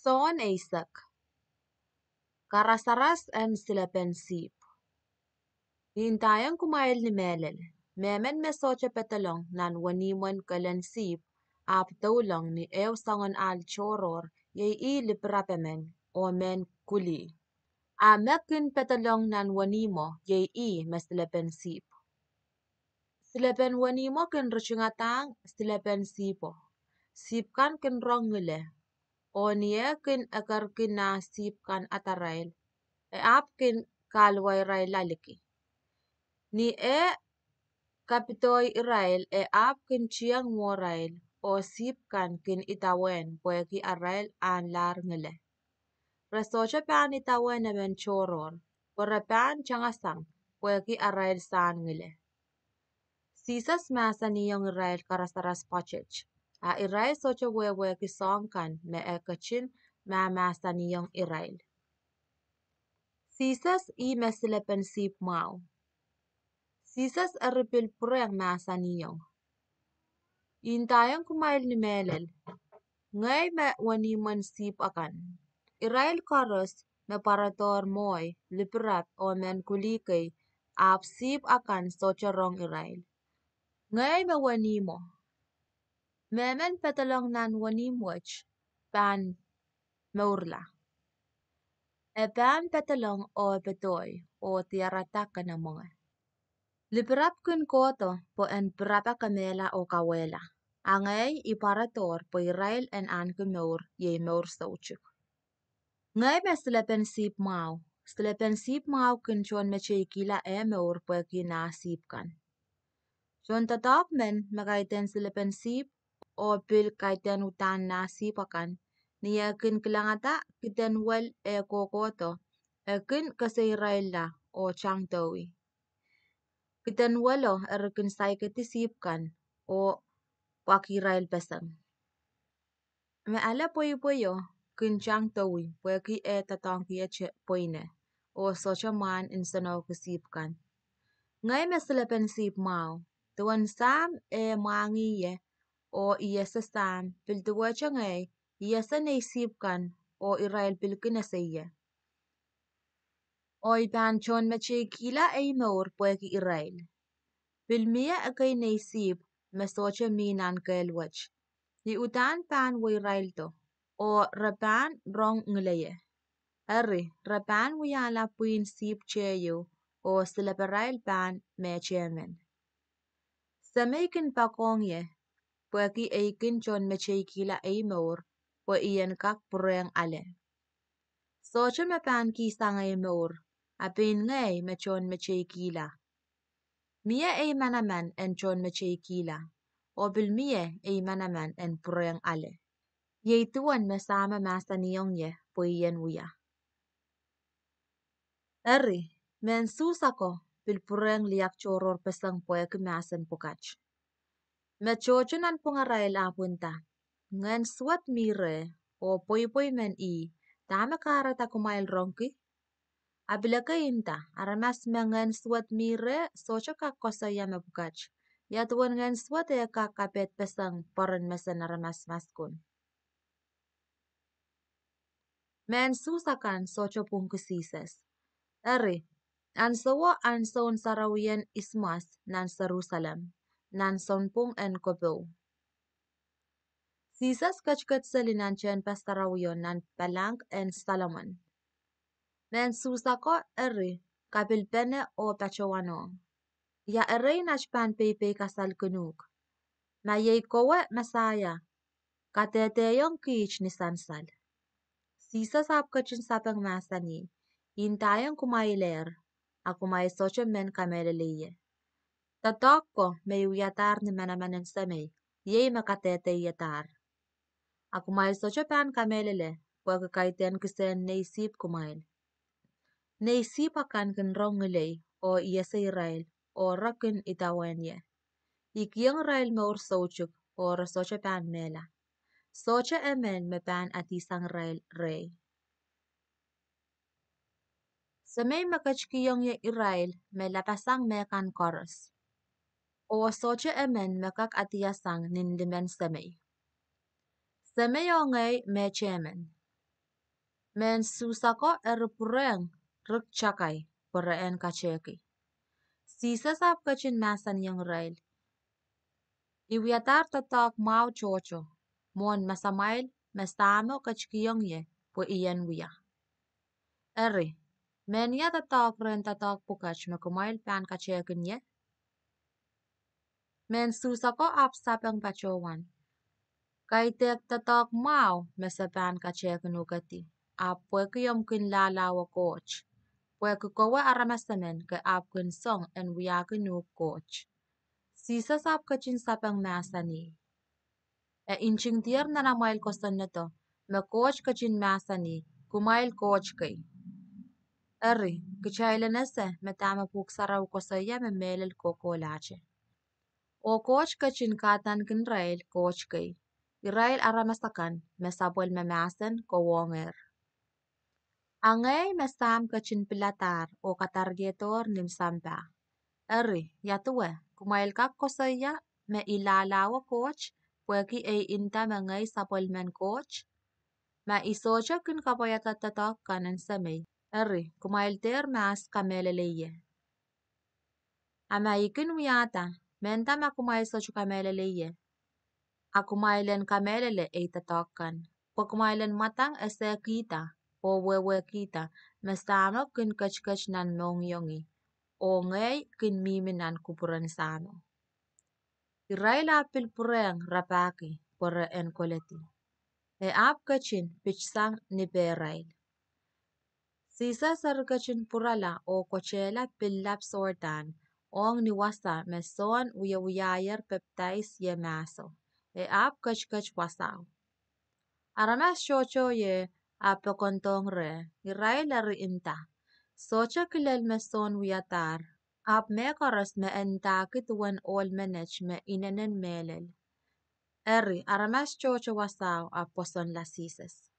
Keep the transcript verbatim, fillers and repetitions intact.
Sohn eisek. Karasaras en silepen sihpw. Ni ndaiong kumwail ni mehlel, mehmen me sohte pedolong nan wenihmwen kelen sihpw ahpw doulong ni ehu soangen ahl tohrohr, iei ih lipirap emen oh mehn kulih. A me kin pedolong nan wenihmwo, iei ih me silepen sihpw. Silepen wenihmwo kin ritingadahng silepen sihpwo. Sihpw kan kin rong ngile, oh ni eh kin ekerki nah sihpw kan adarail, e ahpw kin kahluwairailla liki. Ni eh kapidohi irail, e ahpw kin tieng mwohrail, oh sihpw kan kin idawehn pwehki arail ahnlahr ngile. Re sohte pahn idawehn emen tohrohr, pwe re pahn tangasang pwehki arail sahn ngile. Sises mahsanihong irail karasaras pwoatet, a irail sohte wehwehki soahng kan me e ketin mahmahsanihong irail. Sises ih me silepen sihpw mwahu. Sises eri pil pwurehng mahsanihong, I ndaiong kumwail ni mehlel, ngehi me wenihmwen sihpw akan. Irail koaros me pwarodohr mwohi, lipirap oh mehn kulih kei, ahpw sihpw akan sohte rong irail. Ngehi me wenihmwo. Mehmen pedolong nan wenihmw wet pahn mourla. E pahn pedolong oh pedohi oh diarada kene mwenge. Lipirap kin kohdo pwe en pirapa kemehla oh kauwehla. A ngehi I pwarodohr pwe irail en ahneki mour, iei mour soutuk. Ngehi me silepen sihpw mwahu. Silepen sihpw mwahu kin tohnmeteikihla eh mour pwehki nah sihpw kan. Tohndoadoahk men me kaidehn silepen sihpw oh pil kaidehn uhdahn nah sihpw akan, ni eh kin kilangada kiden wel eh kohkohdo, e kin keseirailla oh tangdohi. Kiden welo eri kin saikedi sihpw kan oh pwakihirail peseng. Me ale pweipweio kin tangdohi pwehki eh doadoahngkihete pweine, oh sohte mwahn nsenohki sihpw kan. Ngehi me silepen sihpw mwahu. Duwen Sahm eh mwahngih ie, oh I ese Sahm, pil duwehte ngehi, I ese nei sihpw kan, oh irail pil kin ese ie. Oh I pahn tohnmeteikihla ei mour pwehki irail. Pil mie ekei nei sihpw me sohte mi nan kehl wet. I uhdahn pahn weiraildo, oh re pahn rong ngile ie. Eri, re pahn wiahla pwihn sihpw teieu, oh sileparail pahn mehtehmen. Semei kin poakohng ie, pwehki ei kin tohnmeteikihla ei mour, pwe I en kak pwurehng ale. Sohte me pahn kihsang ei mour, a pein ngehi me tohnmeteikihla. Mie ei manaman en tohnmeteikihla, oh pil mie ei manaman en pwurehng ale. Iei duwen me Sahmo mahsanihong ie pwe I en wia. Eri, mehn Suhs ako pil pwurehng liaktohrohrpeseng pwehki mahsen pwukat. Me tohto nanpwungarail ahpw nda, Ngehn suwed mi reh, oh pweipwei men ih, dahme kahrehda kumwail rongki? A pil ekei nda, Aramas me ngehn suwed mi reh sohte kak koasoia mepwukat. Ia duwen ngehn suwed eh kak kapehdpeseng pwoaren mesen aramas maskun? Mehn Suhs akan sohte pwungki Sises. Eri, ansowo ansoun sarawien Ismwas nan Serusalem, nan sounpwong en kopou. Sises ketiket seli nan Tehnpas Sarawio nan Palahng en Solomon. Mehn Suhs ako eri kapilpene oh patohwanohng, Ia erein at pahn peipeikasal kin uhk? Ma iei kowe Mesaia, kadehdehiong kiht ni sansal. Sises ahpw ketin sapeng mahsanih, I ndaiong kumwailehr, a kumwail sohte men kamehlele ie. Doadoahk ko me I wiadahr ni manaman en Semei, iei me kadehdehiedahr. A kumwail sohte pahn kamehlele, pwehki kaidehn kisehn nei sihpw kumwail. Nei sihpw akan kin rong ngilei, oh I ese irail, oh re kin idawehn ie. I kihong irail mour soutuk, oh re sohte pahn mehla. Sohte emen me pahn adisang irail rehi. Semei me ketikihong ie irail me lapasang mehkan koaros, oh sohte emen me kak adiasang nin limen Semei. Semei oh ngehi mehtehmen. Mehn Suhs ako eri pwurehng riktakai pwe re en katehki. Sises ahpw ketin mahsanihong irail, I wiadahr doadoahk mwahu tohto mwohn masamwail me Sahmo ketikihong ie pwe I en wia. Eri, mehnia doadoahk rehn doadoahk pwukat me kumwail pahn katehkin ie? Mehn Suhs ako ahpw sapeng patohwan, Kaidehk doadoahk mwahu me se pahn katehkin uhkedi, ahpw pwehki omw kin lahlahwe Koht, pwehki kowe aramas emen ke ahpw kin song en wiahkin uhk Koht. Sises ahpw ketin sapeng mahsanih, E ntingdier nan amwail kosonnedo me Koht ketin mahsanih, Kumwail koht kei. Eri, kitail en ese me dahme Pwuhk Sarawi koasoia me mehlel kohkohlahte: Oh Koht ketin kahdaneki irail koht kei, irail aramas akan me sapwellime mahsen kowohngehr. A ngehi me Sahm ketin piladahr oh kadarkihdohr nim sampah. Eri, ia duwe, kumwail kak koasoia me I lahlahwe Koht, pwehki ei nda me ngehi sapwellimen Koht? Ma I sohte kin kapwaiada doadoahk kan en Semei, eri, kumwail dehr mahs kamehlele ie. A ma I kin wiahda, mehnda ma kumwail sohte kamehlele ie, a kumwail en kamehlele ei doadoahk kan, pwe kumwail en mwadang esehkihda oh wehwehkihda me Sahmo kin ketiket nan mohngiongi, oh ngehi kin mihmi nan kupwuren Sahmo. Irail ahpw pil pwurehng rapahki pwe re en koledi. E ahpw ketin pitsang ni pehrail. Sises eri ketin pwurala oh kotehla pil lap Sordan, ong ni wasa me Sohn wiewiahier pepdais ie mahso. E ahpw ketiket wasao. Aramas tohto ieu ahpw pokondohng reh. Irail eri nda, Sohte kilel me Sohn wiadahr, ahpw mehkoaros me e ndahki duwen ohl menet me inenen mehlel. Eri, aramas tohto wasao ahpw pwosonla Sises.